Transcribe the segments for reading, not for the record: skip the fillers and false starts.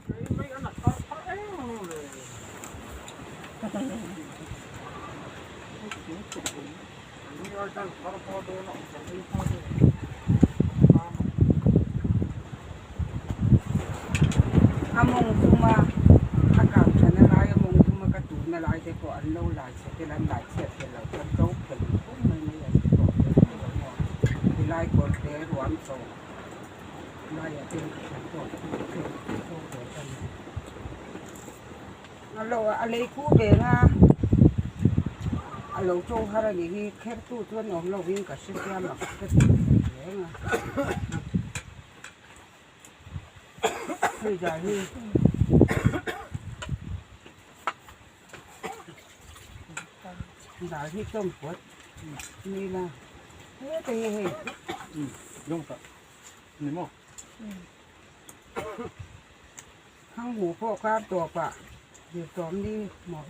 A mawng chunga a kang thana lai a mawng chunga ka tuhna lai te pawh an lo lai chhe tel an lai chhiat tel loh chuan to phel phum mai mai a ni tawh tel mai lo maw tilai kawr te ruam chho laiah te an tawh to ve ta ni. A lo a lei khu ve nga a lo to har a nih hi kher tu chuan awm lovin ka hre chiam ang ka ti reng a. Hei dan hi dal hi tawm pawt ni la heta hi hei Thanghu pawh kar tawpah zirtawm ni maw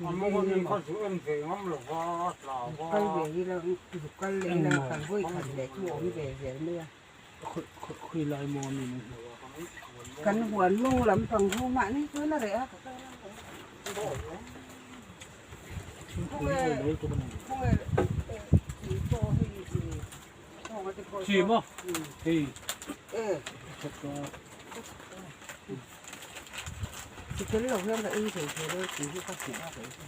kal ve ila zuk kal leh ila kan vawi khat leh chu awm ve zel mai a. Kan huan mawng lampang hu mahni chuan a reh a ka kal ang khawnge tui pawh hei Chi maw hei Chi tel lo hian ka ei thei thei lo tih hi ka hmuh a kei chu.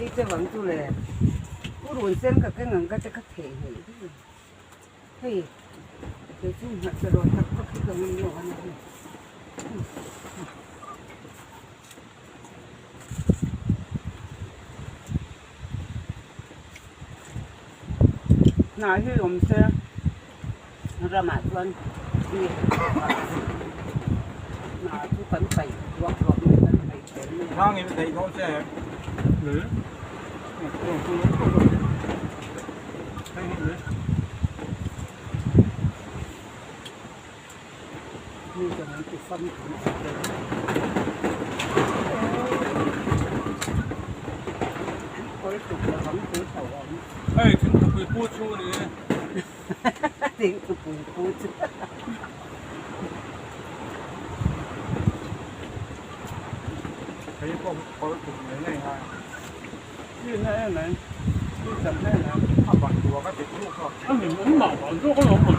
Ei che vang chu le purun sen ka keng ang ka te ka theh hei hei kei chu hmarcha rawh tak vak hi ka ngam lo a ni hei. Hnah hi awm se ramah chuan mi hnah chu kan paih ruak ruak mai kan paih tel mai a. Hrangin a theih dawn che em? Mi chuan an ti fam thum a An kawl tuk lo ang tui tho ang. Hei thingpui pu chu a ni e. Thingpui pu chu. Hei pawh kawl tuk mai nei ngai. Chi na em mai. Chi chak em mai. A ban tua ka ti thluk a. A ni an mah vang zawk alawm maw.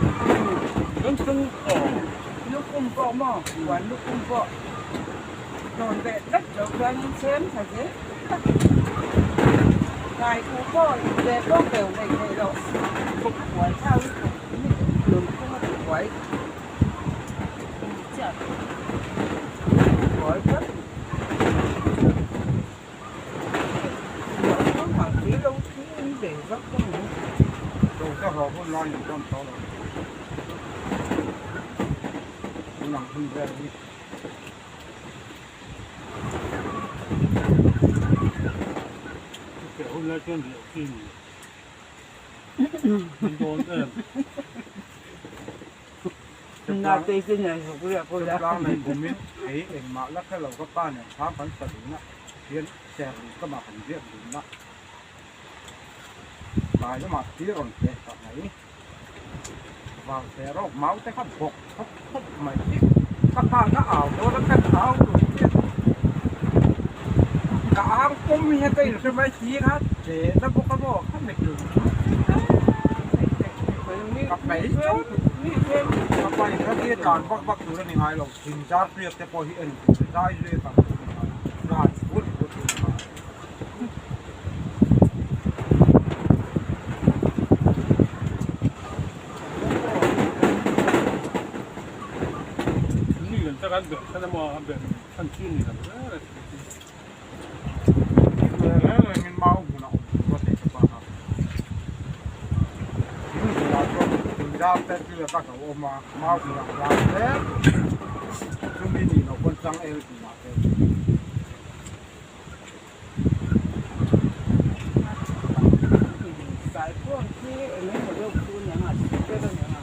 Kan chhung aw. Lukhum pawh maw huan lukhum pawh tawn ve tlat lo chuan in chhem tha zel tak. Kai thu pawh ve pawh keu neih theih loh huai thau lutuk nunphung a ti huai huai tlat. Hei engmah la kha lo ka pa nen khan kan sa dun a. Hian ser lui kamah kan biak dun a, tlai lamah thil rawn tleh ta mai. Vang teh rawk mau te kha bawk khawp khawp mai hi ka pa ka au dawn a ka au tur chiah ka ang pawm hian ka inhre mai si kha tleh na bawk a maw kha mi tur ka hmei chun ka pa in kha tia tlan vak vak tur a ni ngai lo thing zar hriat te pawh hi en tur zai zui a tam tur a ni ngai tlan vut vut tur a ni ngai. Sai pawh khi eng emaw deuh chu a ni ang a sikret a ni ang a.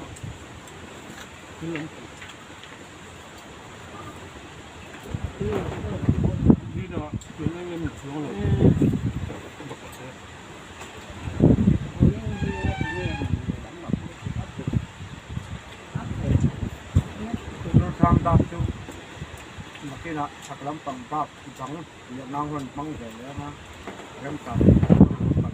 Nakinah chhak lampang bak bang leh nang rawn hmang ve leh anga remchang leh pawh a rawn kal.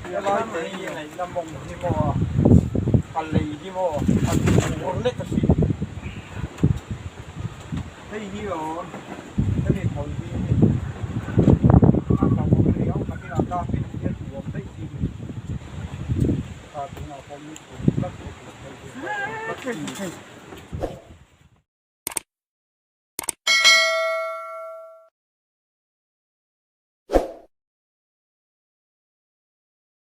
Helai te hi ngaihna mawng hi maw a lei hi maw a tur lek a si hei hi aw hemi hmawlh hi a to riau nakinah tlak in hian uam daih si kha tunah pawh mi tur tlat a ni.